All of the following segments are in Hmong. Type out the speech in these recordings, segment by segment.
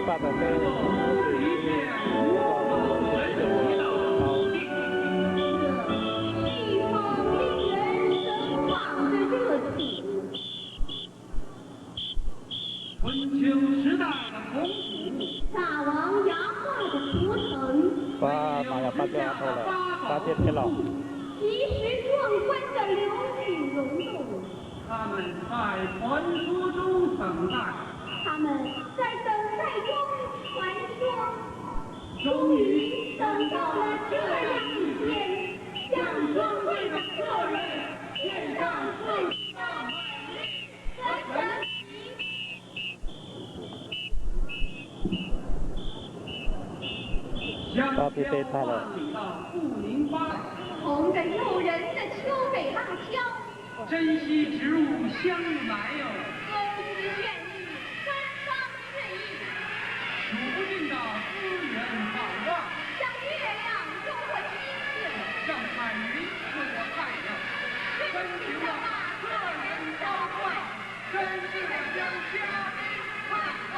地方令人神往的热情。春秋时代的孔武，大王崖下的图腾， Pab mas yog pab coj qab tau lawm, pab thiab tij laug. 集时壮观的流域溶洞。 他们在传说中等待，他们在等待中传说，终于等到了这样一天，向尊贵的客人献上最后的美丽和神奇。 Pab pib teb tag lawm. 红的诱人的秋北辣椒， 珍稀植物香芋埋哦，珍稀炫丽芬芳醉意。数不尽的资源宝藏，像月亮诱惑星星，像彩云诱惑太阳，深情地把客人召唤，真挚地将嘉宾喊话。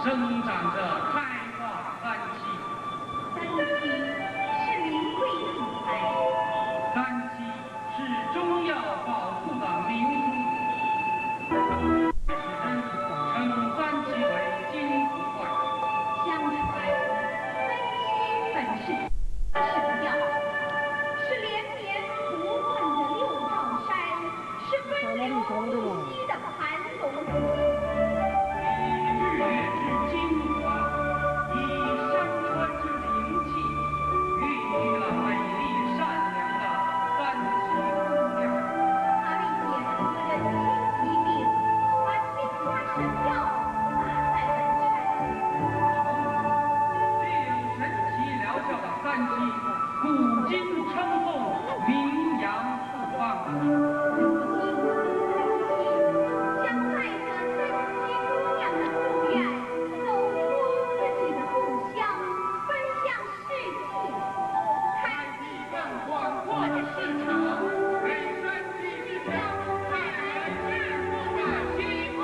生长着开化三七。三七是名贵土材。三七是中药保护的名方。 称三七为金不换。相传三七本是神药，是连绵不断的六朝山，是奔流不息的盘龙。以日月之精华，以山川之灵气， 孕育了美丽善良的三七姑娘。她历险人间疾病，传兵发神药，洒在南山。从此，最有神奇疗效的三七，古今称颂，名扬四方。如今，三七将带着三七姑娘的祝愿，走出自己的故乡，奔向 世界，开辟更广阔的市场，为山区之乡带来更多的希望。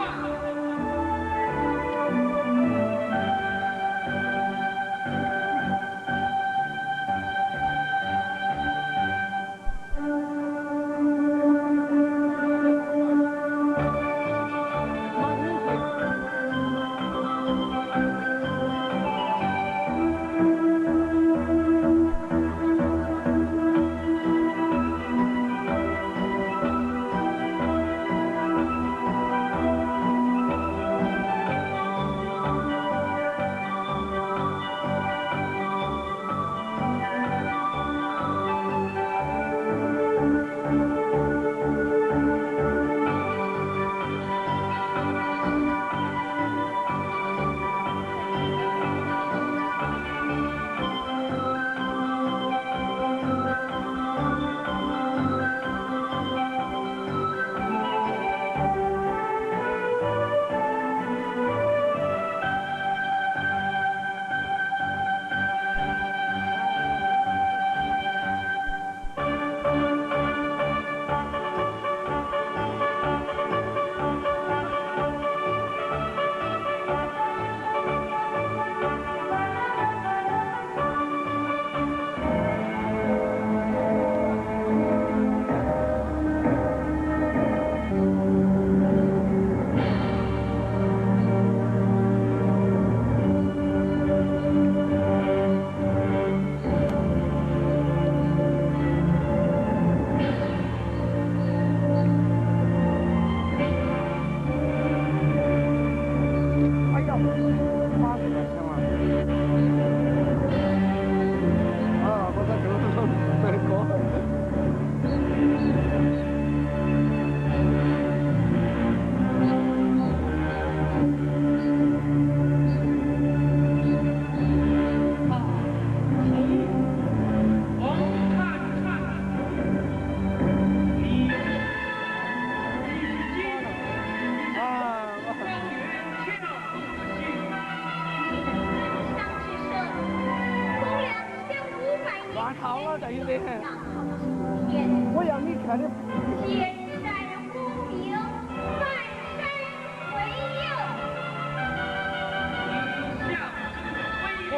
象征着财富，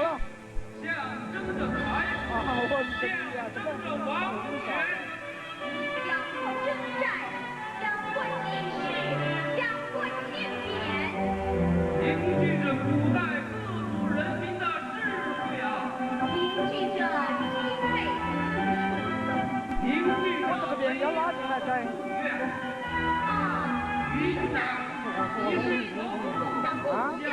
象征着财富，象征着王权。 阳过征战，阳过济世，阳过庆典。凝聚着古代各族人民的智慧啊！凝聚着积累。凝聚着美好的祝愿。啊，云南，你是我们共同的故乡。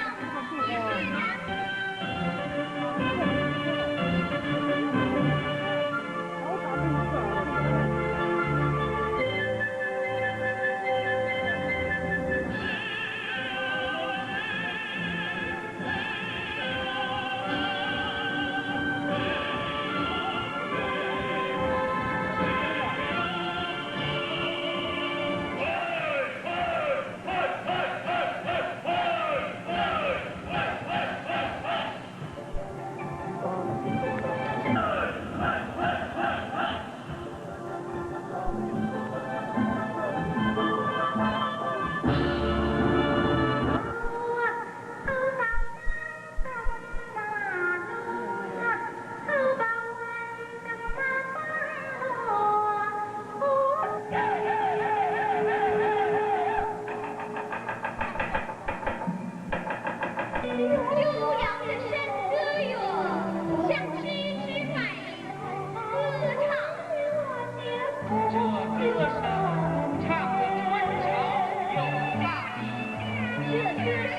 嘿，嘿，嘿，嘿，嘿，嘿，嘿，嘿，嘿。悠扬的山歌哟，像是一支百灵歌唱。这歌声唱得专长又大气。这歌声。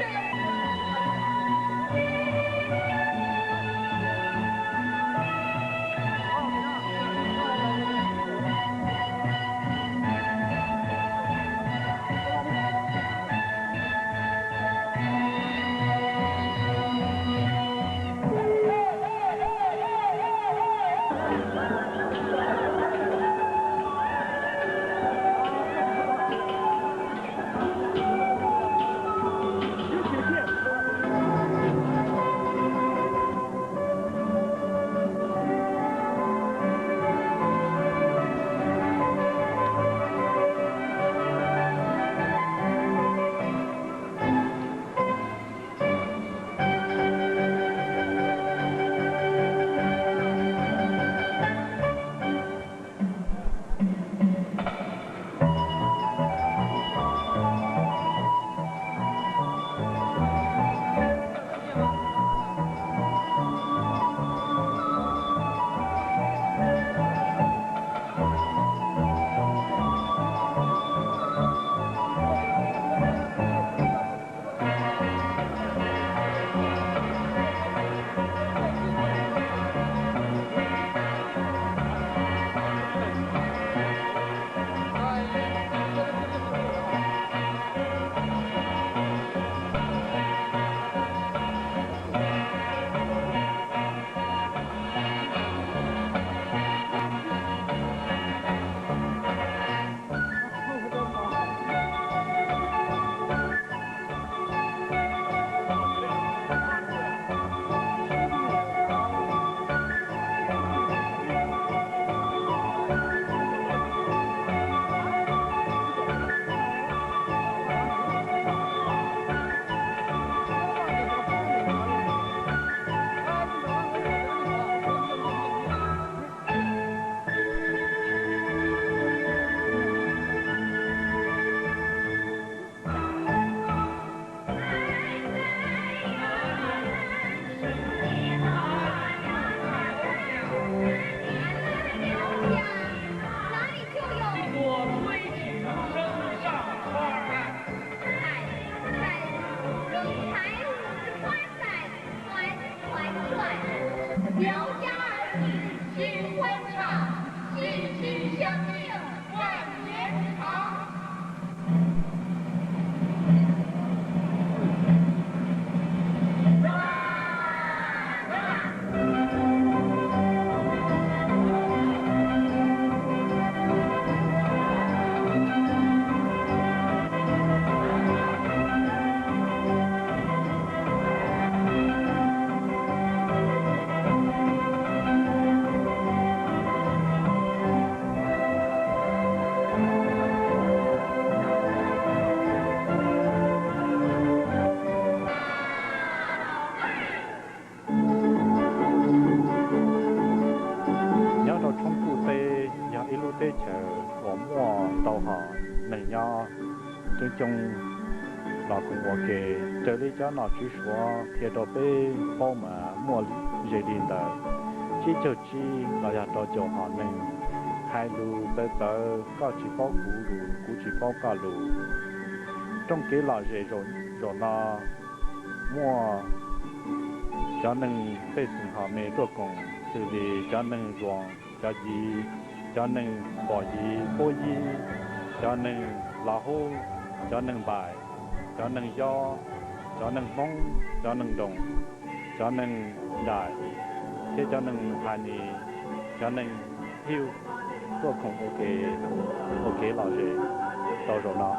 Nyob rau Tshoob Kuj teb yog ib lub teb chaws uas muaj ntau hom neeg nyob coob coob los koom ua ke. Raws li cov nom tswv Suav qhia rau peb paub mas muaj ze li ntawm tsib caug tsib los yog rau caum hom neeg hais lus txawv txawv, koj tsis paub kuv lus, kuv tsis paub koj lus. Rooj kev lom zem zaum no muaj cov neeg pej xeem hom me tuaj koom xws li cov neeg Zuas, cov Yiv, cov neeg Pom Yiv Puab Yib, cov neeg Los Hub, cov neeg Npaim, cov neeg Yob, cov neeg Hmoob, cov neeg Nroos, cov neeg Nraim, thiab cov neeg Has Nis, cov neeg Hiuj tuaj koom ua ke, ua kev lom zem rau zaum no.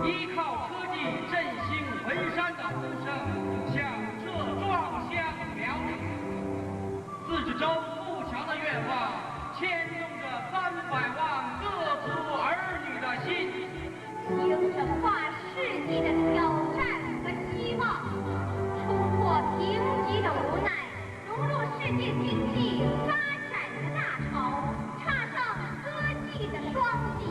依靠科技振兴文山的呼声，响彻壮乡辽宁。自治州富强的愿望，牵动着三百万各族儿女的心。迎着跨世纪的挑战和希望，冲破贫瘠的无奈，融入世界经济发展的大潮，踏上科技的双翼。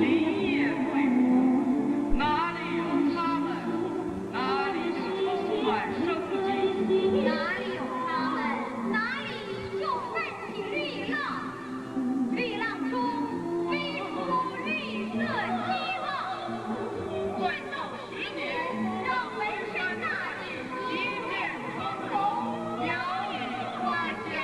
林业退步，哪里有他们，哪里就充满生机。哪里有他们，哪里就泛起绿浪，绿浪中飞出绿色希望。奋斗十年，让文山大地一片春风，鸟语花香。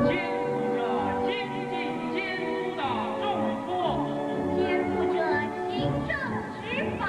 先祖者，先进监督的众多。监督者，行政执法。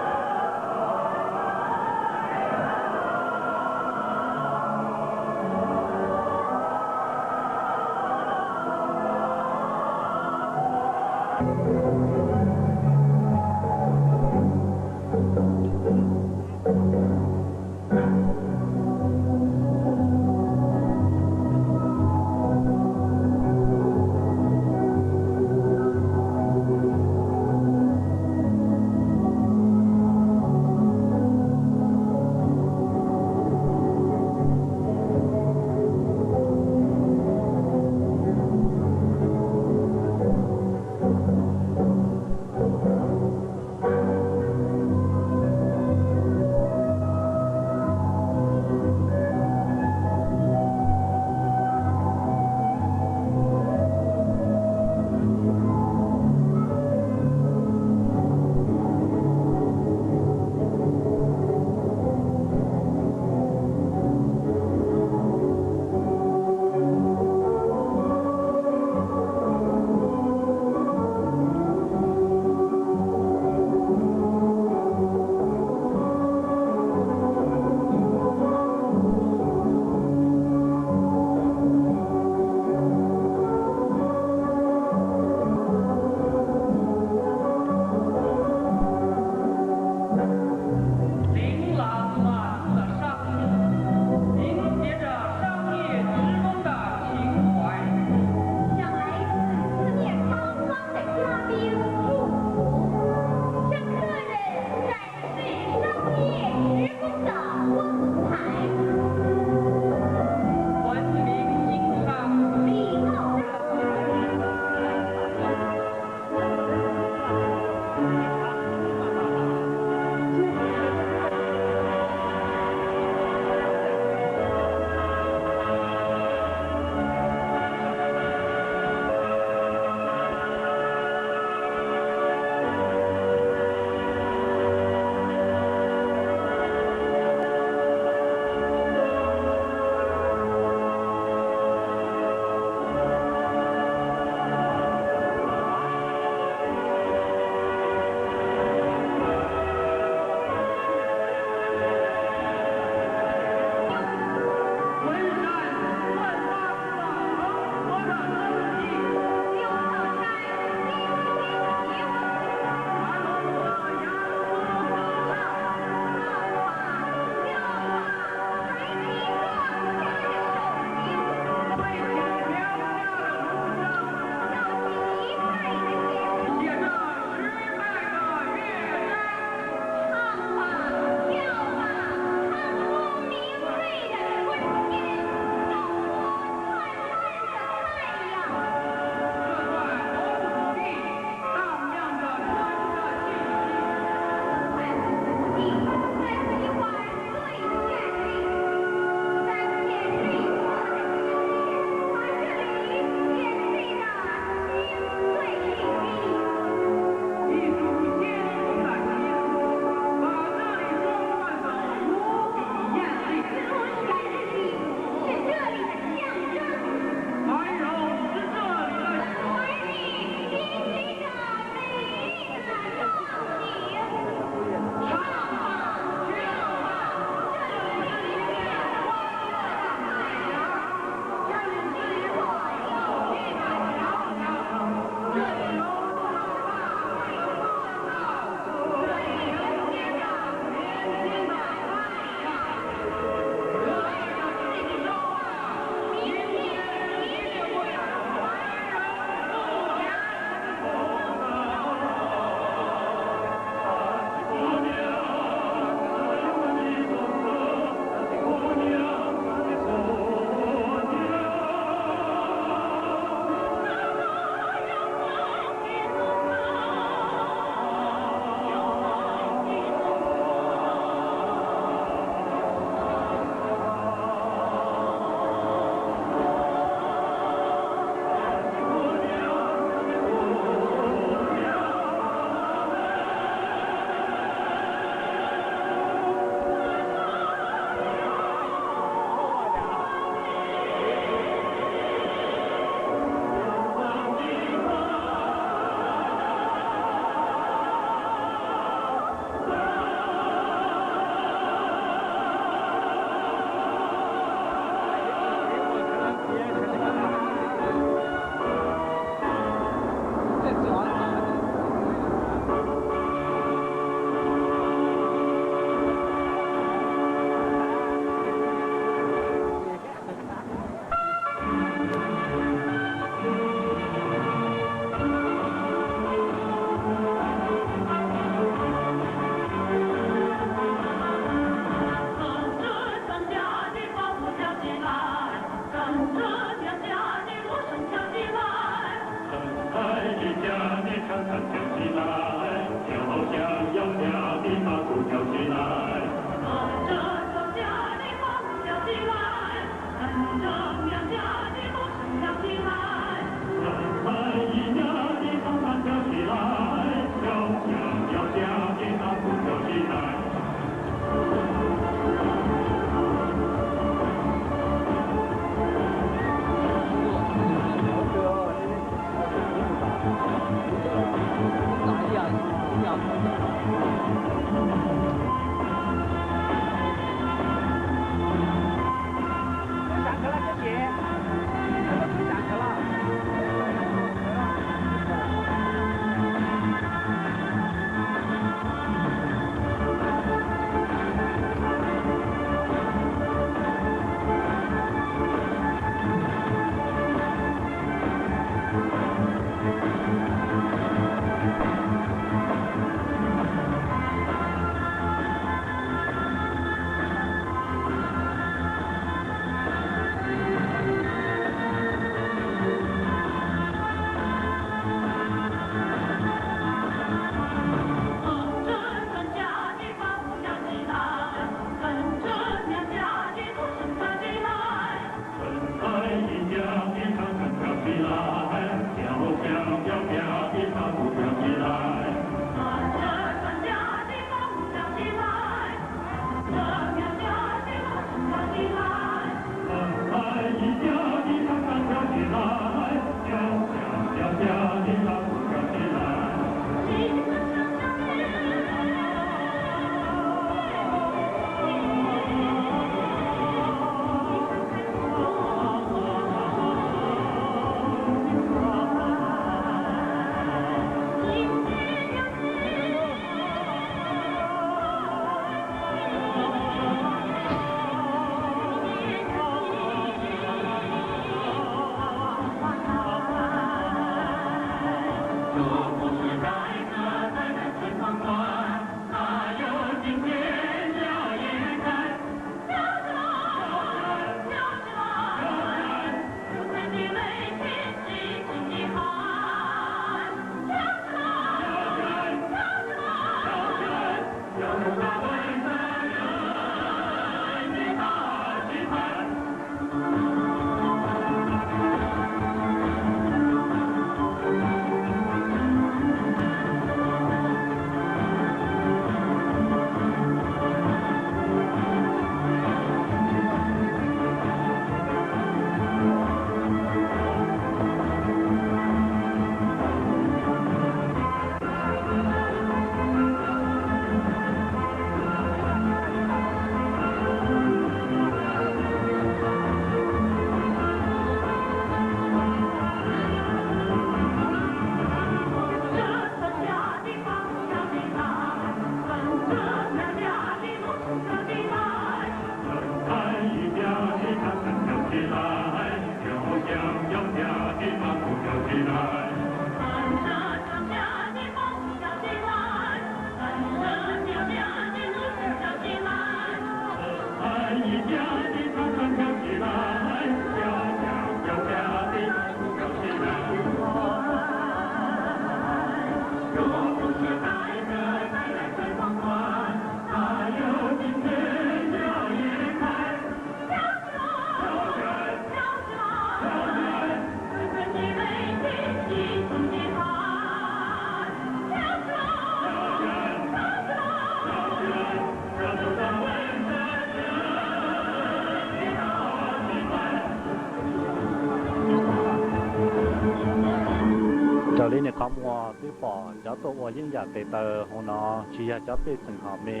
Raws li nws qhov muag twb pom cov tuaj ua yeeb yam tes taw hauv no tsis yog cov pej xeem hom me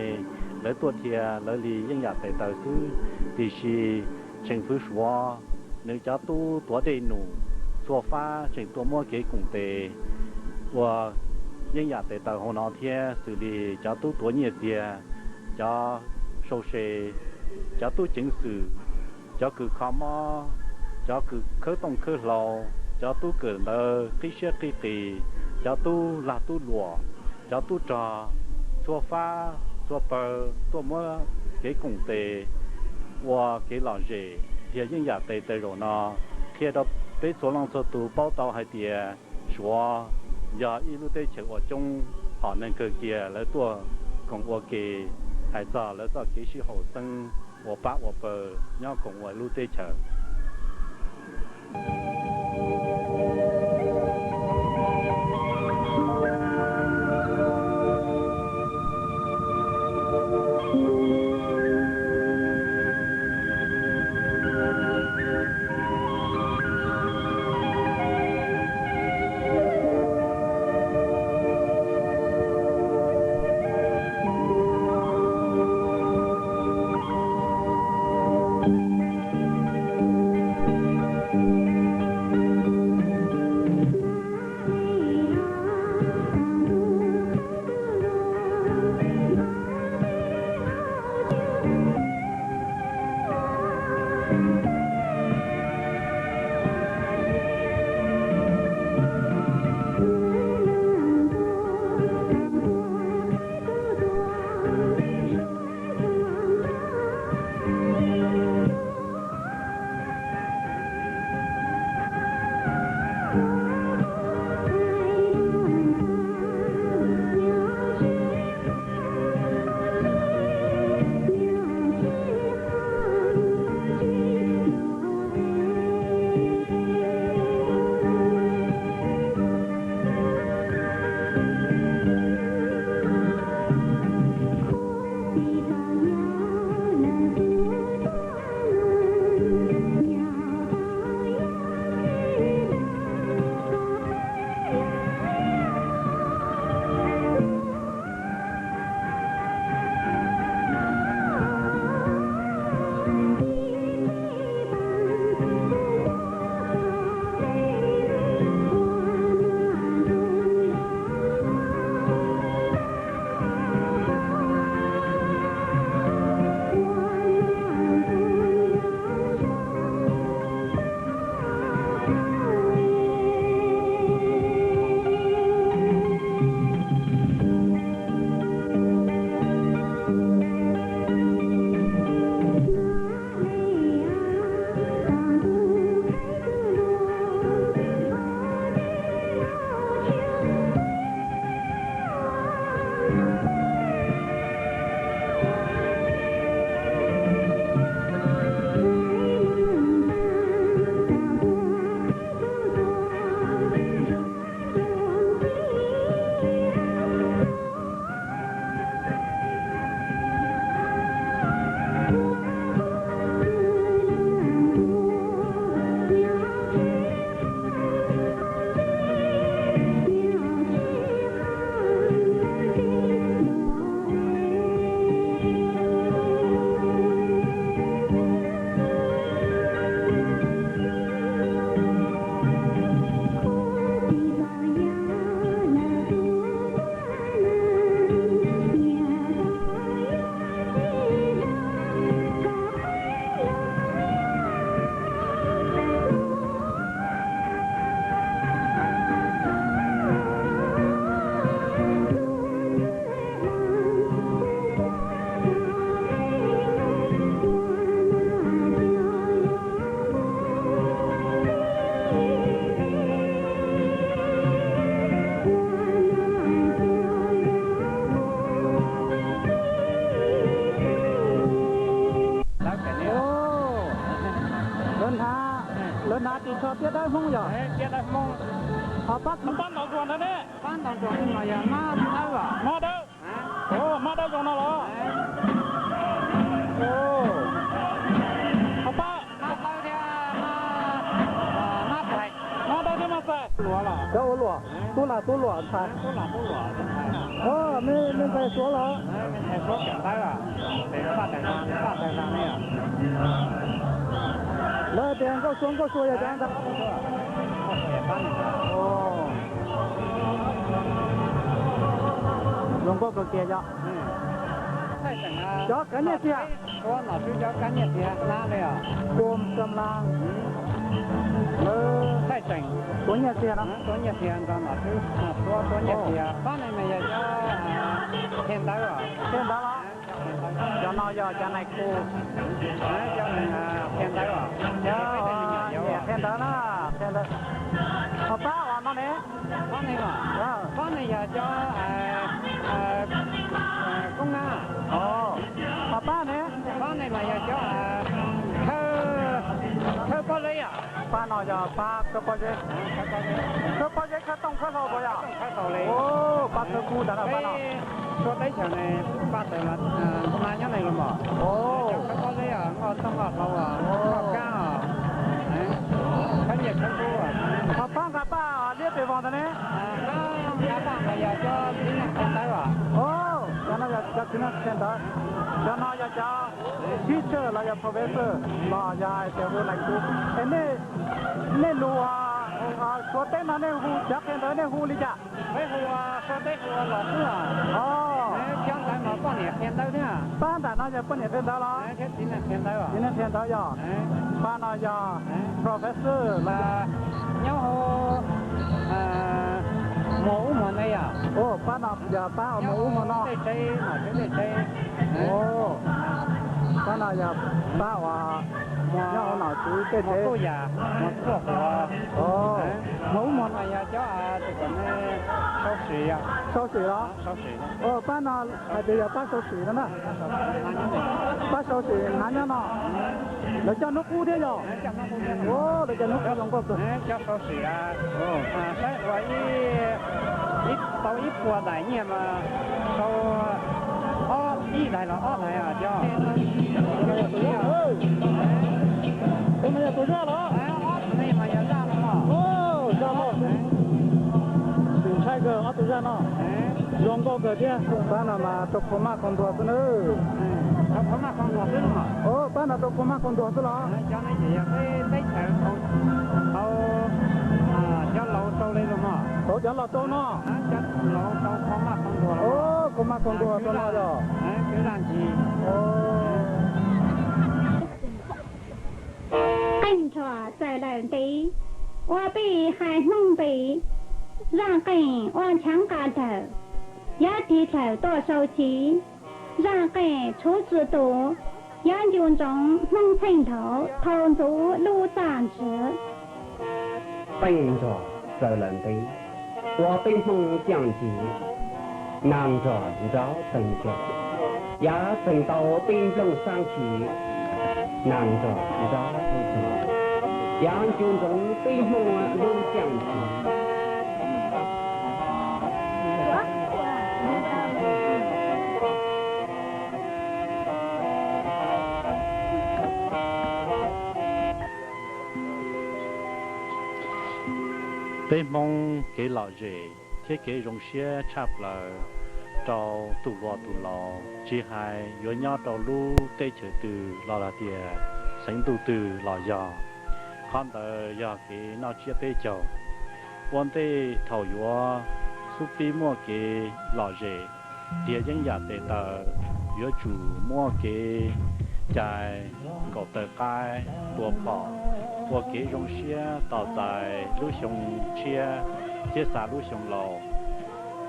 lawv tuaj dhia lawv li yeeb yam tes taw xwb, tiam sis tseem fwv Suav nws cov tub tuav dej num txhua fab tseem tuaj muab kev koom tes ua yeeb yam tes taw hauv no thiab, xws li cov tub tuav nyiaj txiag, cov sau se, cov tub ceev xwm, cov kws kho mob, cov kws khawb tooj khawb hlau, cov tub kawm ntawv qib siab qib qis, cov tub lag tub luam, cov tub rog, txhua fab txhua pawg tuaj muab kev koom tes ua kev lom zem dhia yeeb yam tes taw zaum no, qhia rau peb txhua leej txhua tus paub tau hais tias Suav yog ib lub teb chaws uas coob hom neeg kawg kiag lawv tuaj koom ua ke, hais txog lawv txoj kev sib haum xeeb ua pab ua pawg nyob koom ua lub teb chaws. Lawv hnav ris tsho tiab dawb Hmoob yog? Tiab dawb Hmoob. Ho pab, pab ntaus nruas ntawd ne? Pab ntaus nruas no yog mab dawb os. Mab dawb. Mab dawb zoo no los? Ho pab, mab dawb thiab mab xais. Mab dawb thiab mab xais. Cov ua luam, tub lag tub luam ntxhais. Mej ntxhais Suav los? Lawv tias nkauj Suav nkauj Suav yog cov ntawd. Zoo nkauj kawg kiag yog. Cov kav nyiaj txiag. Suav nom tswb cov kav nyiaj txiag hnab li os. Kum kam las. Lawv tuav nyiaj txiag no. Tuav nyiaj txiag nrog nom tswb, Suav tuav nyiaj txiag. Pab no mas yog cov qhia ntawv os. Qhia ntawv los? Cov no yog cov nais khu. Qhia ntawv os. Cov niam qhia ntawv na, qhia ntawv. Ho pab os no ne? Pab no, pab no yog cov koob nab. Ho pab ne? Pab no mas yog cov khawb pob zeb os. Pab no yog pab khawb pob zeb. Khawb pob zeb khawb tooj khawb hlau puas yog? Pab khawb kub ntawd pab no. Suav teb chaws ne, pab tawm mas nyob ne los mas. Khawb pob zeb os, nkoj tooj nkoj hlau os, nkoj kab os, khawb nyiaj khawb kub. Ho pab nqa paj liab pes vog ntawd ne? Nqa paj mas yog cov txiv neej qhia ntawv os. Cov no yog cov txiv neej qhia ntawv. Cov no yog cov teacher los yog professor los yog hais tias hu nais khu. Es nej lus Suav teb no nej hu cov qhia ntawv nej hu li cas? Peb hu Suav teb hu los xwb os. Cov ntawd mas poj niam qhia ntawv thiab. Pab nram no yog poj niam qhia ntawv los? Txiv neej qhia ntawv yog. Pab no yog professor los? Nyob hauv muag ub muag no yog. Pab no yog pab muag ub muag no. Tej tsev, nom tswb tej tsev. Pab no yog pab uas nyob hauv nom tswb tej tsev. Muag tuaj yam, muag tuaj huav. Muag ub muag no yog cov tus kom sau sim. Sau sim los? Pab no hais tias yog pab sau sim no na. Pab sau sim hnav nyob no. Lawv coj hnub qub thiab yog? Lawv coj hnub qub zoo nkauj kawg. Cov sau sim, saib ua ib, tau ib puas daim nyiaj mas sau ib daim los ob daim os cov. Tus no yog tus zaj los? Ob tug no mas yog zaj no. Zaj no. Tsis ntshai kawg ob tug zaj no. Zoo nkauj kawg thiab. Pab no mas rau khua maj khua ntuag xwb na. Pab no rau khua maj khua ntuag xwb los? Tau cov laus rau no. Khua maj khua ntuag rau no yog. Qeej ntsuag txawm lawm ntev, ua pij hais hnub ntev, zaj qeej ua nchav nqa dawm, yav tig dlawm tuaj sau tsiv, zaj qeej tshuv txwm tus, yav ncu ntsoov hnub txheej nthauv thau ntxuv lub txaj ntswv. Qeej ntsuag txawm lawm ntev, ua peb Hmoob caj ncees, nag nrog nrov teeg ceg, yav txheej tau peb nplooj xab khi, nag nrog nrov teeg ceg, yav ncu ntsoov peb Hmoob lub caj ncees. Peb Hmoob kev lom zem thiab kev zoo siab tshaj plaws rau tus hluas tus laus, tsis hais yuav nyob rau lub teb chaws twg los hais tias xeev ntuj twg los yog. Qhov ntawd yog kev noj tsiab peb caug. Ua ntej thaum yuav xub pib muaj kev lom zem, tiav yeeb yam tes taw, yuav tsum muaj kev cai nkaum taw qaib tua phom, ua kev zoo siab tos txais lub xyoo tshiab thiab xa lub xyoo laus.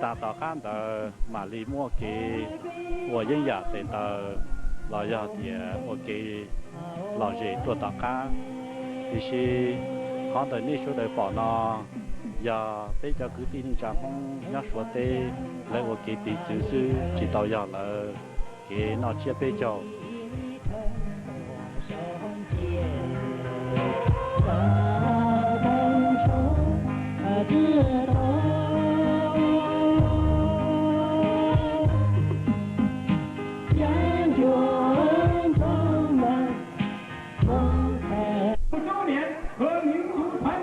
Tas tom qab ntawd mam li muaj kev ua yeeb yam tes taw los yog tias ua kev lom zem tuaj tom qab. Tiam sis qhov ntawm nej sawv daws pom no yog peb cov kwv tij neej tsa Hmoob nyob Suav teb lawv ua kev piv txwv xwb, tsis tau yog lawv kev noj tsiab peb caug.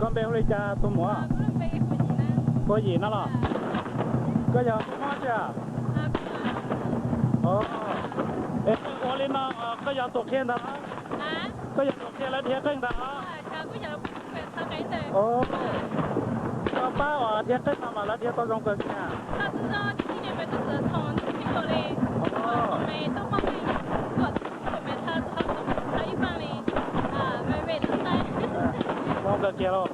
Koj npe hu li cas tus muam? Puag Yim no los? Koj yog Hmoob Mob tiag? Es ua li no, koj yog tus qhia ntag los? Koj yog tus qhia lawv dhia qeej ntag los? Koj pab uas dhia qeej no mas lawv dhia tau zoo kawg kiag. Zoo kawg kiag lauj.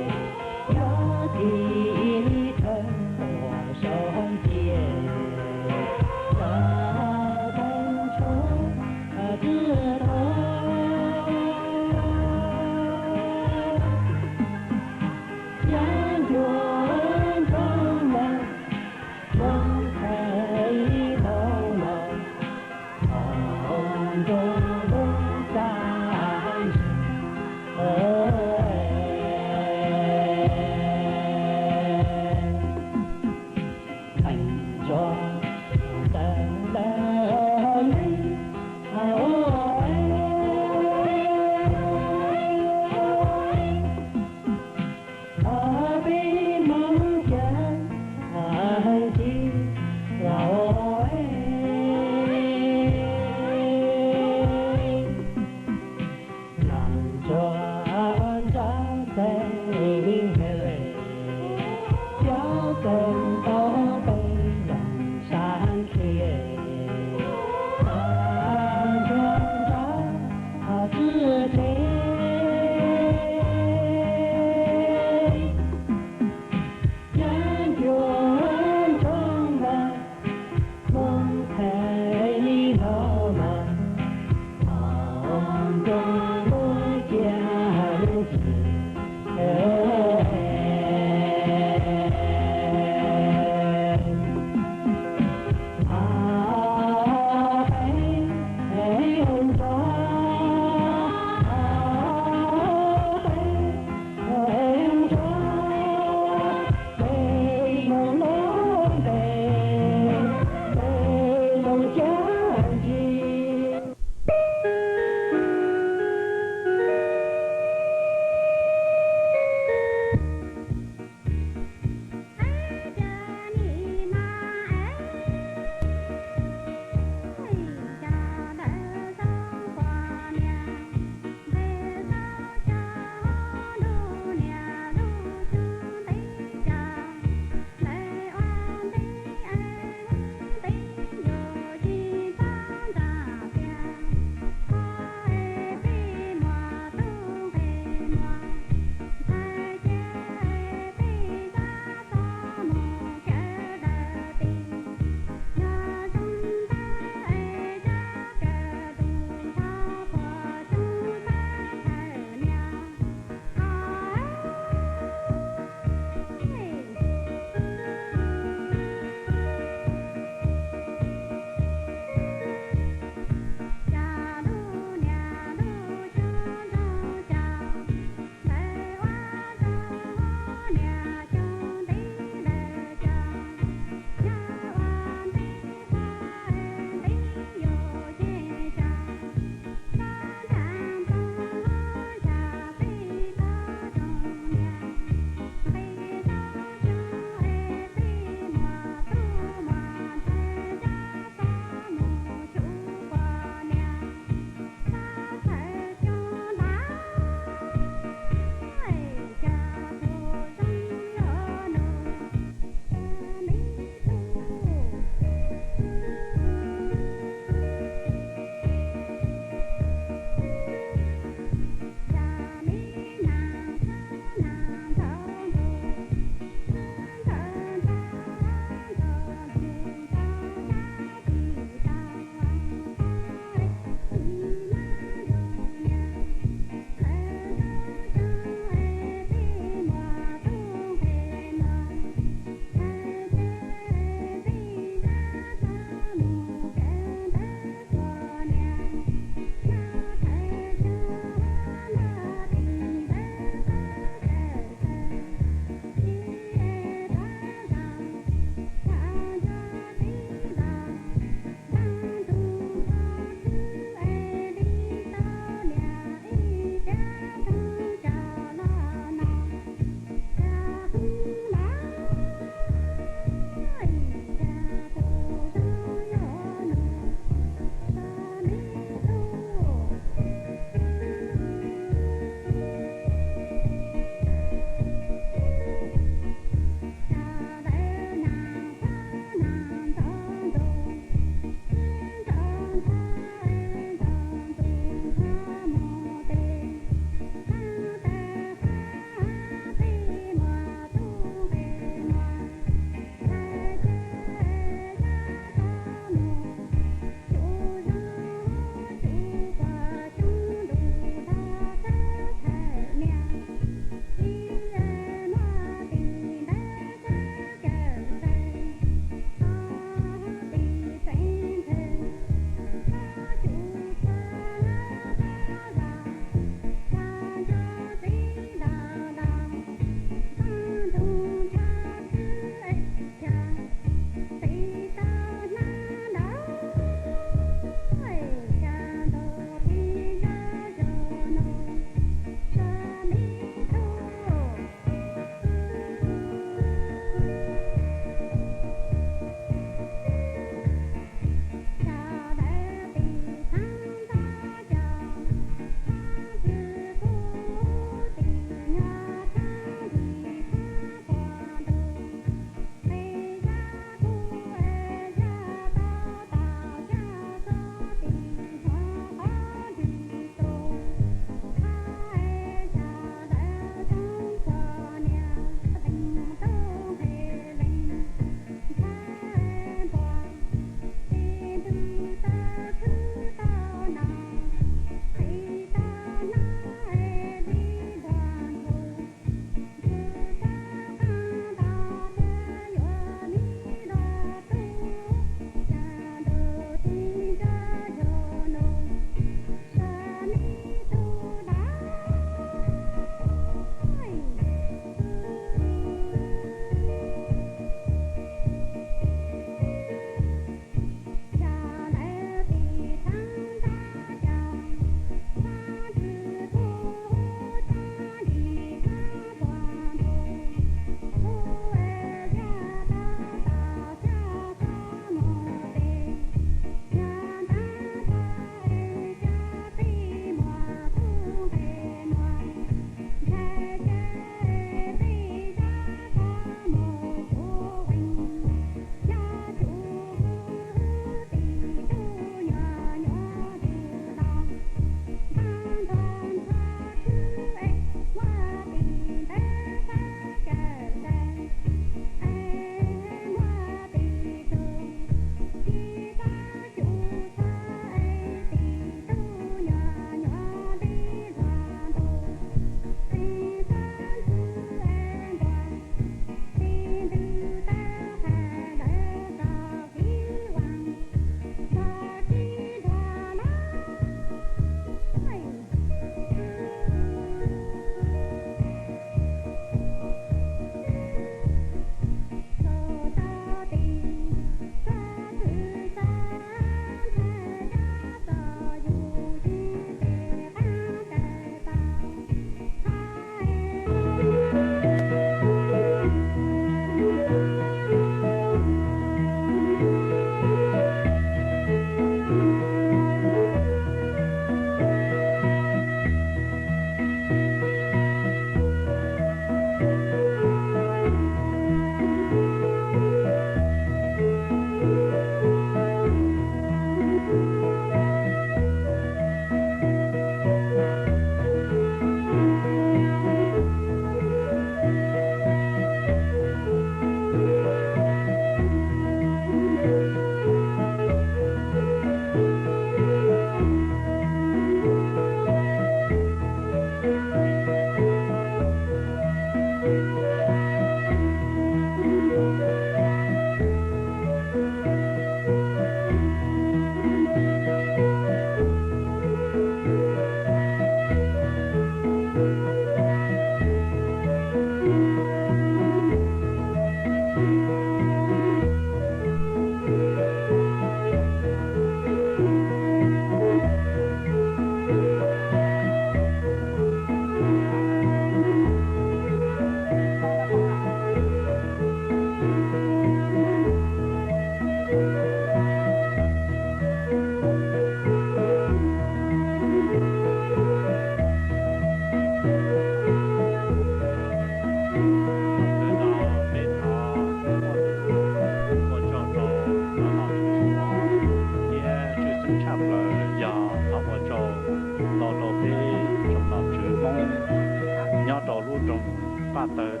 Tawg Teeb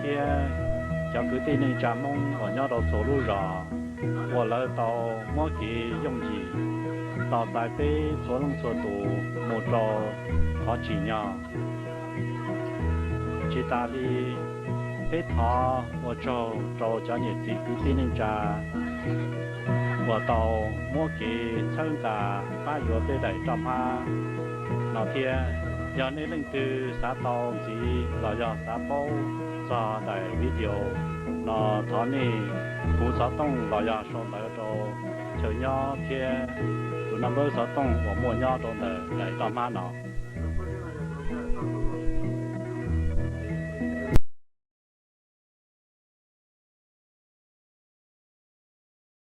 thiab cov kwv tij neej tsa Hmoob uas nyob rau txhua lub zos uas lawv tau muab kev yooj yim, tau txais peb txhua leej txhua tus mus rau qhov tsim nyog. Tsis tas li, peb thov ua tsaug rau cov niam txiv kwv tij neej tsa uas tau muab kev txhawb nqa pab yuav peb daim roj hmab no thiab. Yog nej leej twg xav tau ntxiv los yog xav paub txog daim video no, thov nej hu xov tooj los yog sau ntawv rau chaw nyob thiab tus naj npawb xov tooj uas muaj nyob rau ntawm daim roj hmab no.